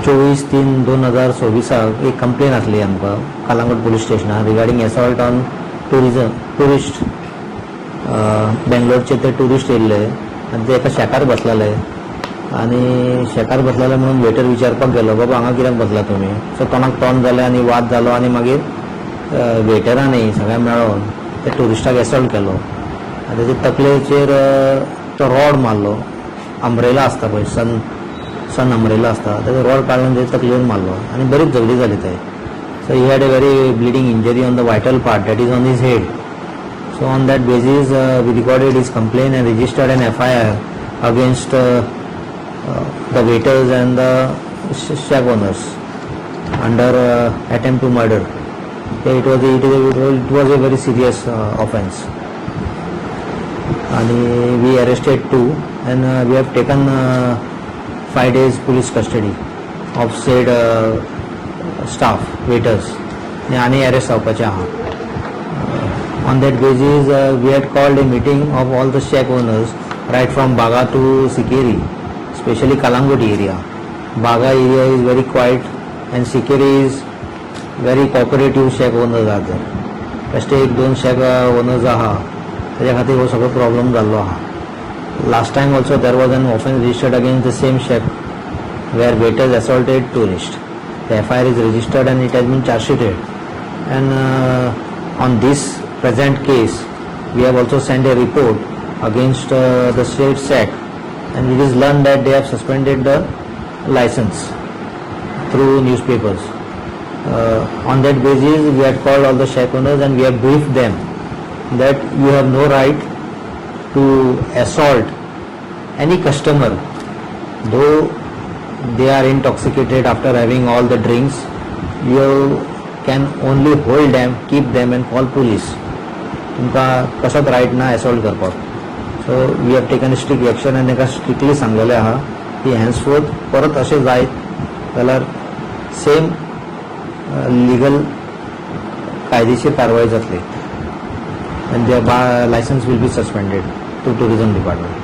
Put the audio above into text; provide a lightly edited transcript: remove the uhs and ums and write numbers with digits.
24/3/2026 एक कंप्लेन आसली आमकां कलांगूट पुलीस स्टेशनार regarding assault on tourist. बेंगलोरचे ते ट्युरिस्ट येयल्ले आनी ते एका शॅकार बसलेले आनी शॅकार बसलेले म्हणून वेटर विचारपाक गेलो, बाबा हांगा कित्याक बसला तुमी? सो तोंडाक तोंड जालें आनी वाद जालो आनी मागीर वेटरांनी सगळ्या मेळोन त्या ट्युरिस्टाक एसॉल्ट केलो आनी तेजे तकलेचेर तो रॉड मारलो. अंब्रेला आसता पळय, सन सन अंब्रेला आसता, तेजो रॉड काडून तेजे तकलेर मारलो आनी बरीच झगडी जाली थंय. So he had a very bleeding injury on the vital part, that is on his head. So on that basis, we recorded his complaint and registered an FIR against the waiters and the shack owners under attempt to murder. Okay, it was a, it, is a, it was a very serious offense. And we arrested two and we have taken 5 days police custody of said staff, waiters. आनी arrest जावपाचे आहा. On that basis, we had called a meeting of all the shack owners right from Baga to Sikeri, especially Kalangut area. Baga area is very quiet and Sikeri is very cooperative shack owners are there. बेश्टे एक दोन shack owners आहा, तेज्या खातीर हो सगळो problem जाल्लो आहा. Last time also there was an offence registered against the same shack where waiters assaulted tourist. The FIR is registered and it has been charge sheeted. And on this present case, we have also sent a report against the said shack, and it is learned that they have suspended the license through newspapers. On that basis, we had called all the shack owners and we have briefed them that you have no right to assault any customer, though they are intoxicated after having all the drinks. You can only hold them, keep them and call police. तुमकां कसोच right ना assault करपाक. So we have taken strict action आनी तांकां strictly सांगलेलें आहा की हेन्सफोर्थ परत अशें जायत जाल्यार सेम लिगल कायदेशीर कारवाय जातली and their license will be suspended to tourism department.